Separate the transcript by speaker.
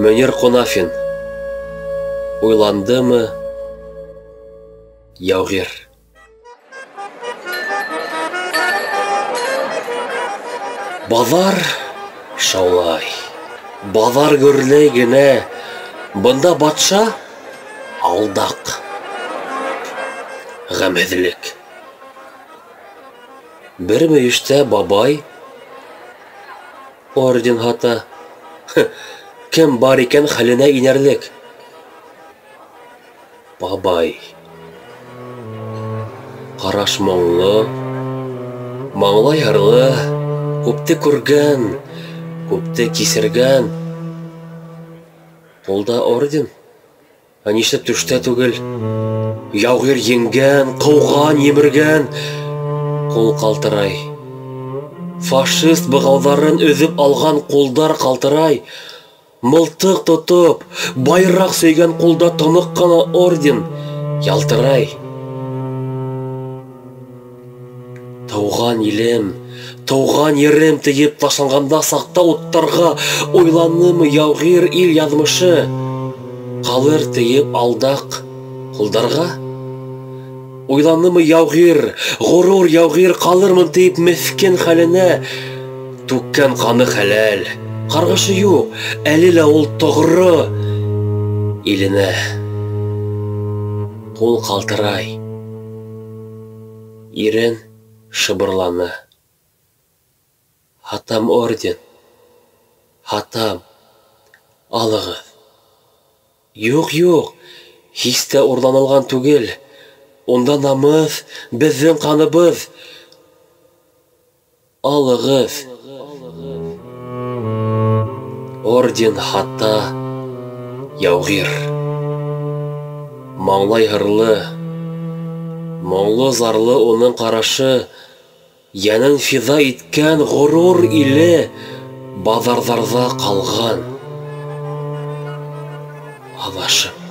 Speaker 1: Мөнир Ҡунафин. Уйландымы яугир? Баҙар шаулай, баҙар гөрләй генә. Бында батша алдаҡ, ғәмһеҙлек. Бер мөйөштә бабай орден һата. Кем бар икән хәленә инәрлек? Бабай. Ҡараш моңло, маңлай һырлы, күпте күргән, күпте кисергән. Ҡулда орден. Ә нишләп түштә түгел? Яугир еңгән, ҡыуған, емергән. Ҡул ҡалтырай. Фашист бығауҙарын өҙөп алған ҡулдар ҡалтырай. Мылтыҡ тотоп, байраҡ сөйгән ҡулда тоноҡ ҡына орден ялтырай. Тыуған илем, тыуған ерем тейеп ташланғанда саҡта уттарға уйланымы яугир ил яҙмышы? Ҡалыр тейеп алдаҡ ҡулдарға? Уйланымы яугир, ғорур яугир ҡалырмын тейеп меҫкен хәленә? Түккән ҡаны хәләл, ҡарғышы юҡ, әле лә ул тоғро иленә. Ҡул ҡалтырай, ирен шыбырланы. Һатам орден, һатам, алығыҙ. Юҡ, юҡ, һис тә урланылған түгел. Унда намыҫ, беҙҙең ҡаныбыҙ. Алығыҙ. Орден һата яугир. Маңлай һырлы, моңло зарлы уның ҡарашы, йәнен фиҙа иткән ғорур иле баҙарҙарҙа ҡалған. Аҙашып.